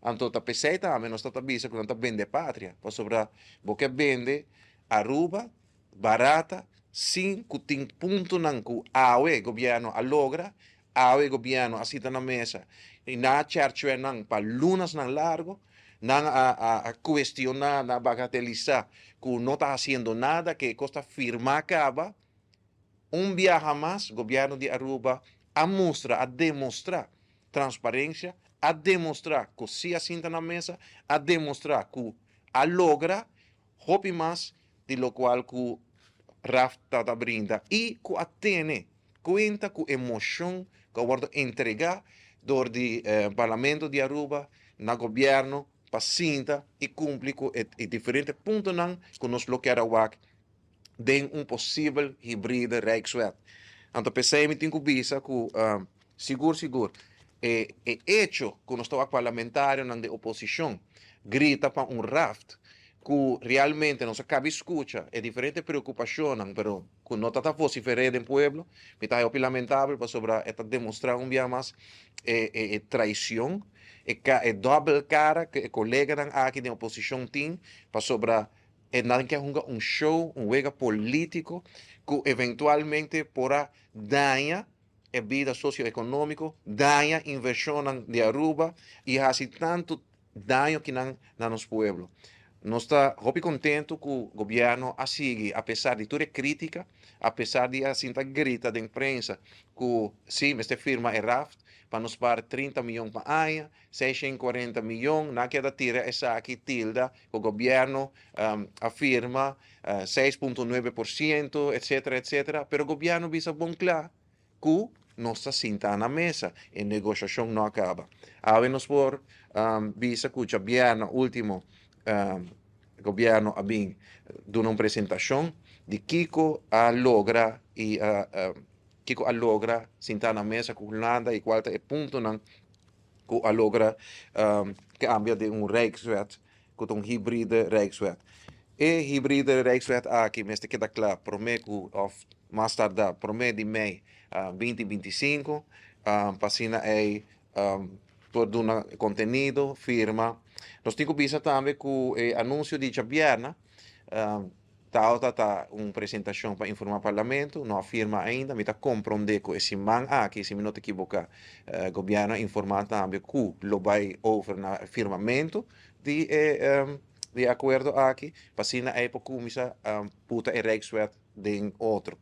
Anto ta p'esei tambe nos ta bisa ku nan ta bende patria, pasobra bo ke bende Aruba barata sin ku tin puntonan ku awe gobièrnu a logra, awe gobièrnu a sita na mesa i nan a chèrchue nan pa lunasnan largu, nan a kuestioná, nan a bagatelisá ku no ta hasiendo nada, ke e kos ta firmá kaba. Un biaha mas gobièrnu di Aruba a mustra, a demostrá transparencia, a demostra cu si a sinta na mesa, a demostra cu a logra hopi mas di locual cu RAft ta brinda y cu a tene cuenta cu e mocion cu a wordo entrega door di Parlamento di Aruba na Gobierno pa sinta y cumpli cu e diferente puntonan cu nos lo kier a wak den un posibel hybride Rijkswet. Anto p'esei mi tin ku bisa ku sigur sigur e e echo ku nos ta wak parlamentarionan di oposishon grita pa un raft ku realmente nos a kabi skucha e diferente preokupashonnan pero ku no ta ta vosifer'é den pueblo, mi ta haña hopi lamentabel pasobra e ta demostrá un bia mas e e traishon, e e dòbel kara ku e koleganan aki den oposishon tin pasobra E nan ke hunga un show, un wega politico cu eventualmente por a daña e bida socioeconomico, daña inversionnan di Aruba y haci tanto daño kinan na nos pueblo. Nos ta hopi contento cu gobierno a sigui a pesar di tur e critica, a pesar di a sinta grita den prensa cu si mester firma e raft pa nos spaar 30 miyon pa aña, 640 miyon, nan keda tira esaki tilda ku gobièrnu a firma 6,9%, etcetera, etcetera, pero gobièrnu bisa bon kla ku nos ta sinta na mesa, e negoshashon no a kaba. Awe nos por bisa ku djabièrnè último gobièrnu a bin duna un presentashon di kiko a logra i kiko a logra sinta na mesa ku Hulanda i kual ta e puntonan ku a logra kambia den un Rijkswet ku ta un hybride Rijkswet. E hybride Rijkswet aki mester keda kla promé ku òf mas tardá promé di mei 2025 pa asina ei por duna kontenido, firma. Nos tin ku bisa tambe ku e anunsio di djabièrnè Tawata ta un presentacion pa informa Parlamento, no a firma ainda. Mi ta comprende cu e siman aki, si mi no ta ekiboca, Gobierno a informa tambe cu lo bay over na firmamento di e di e acuerdo aki, pa asina ey por cuminsa puta e Rijkswet den otro.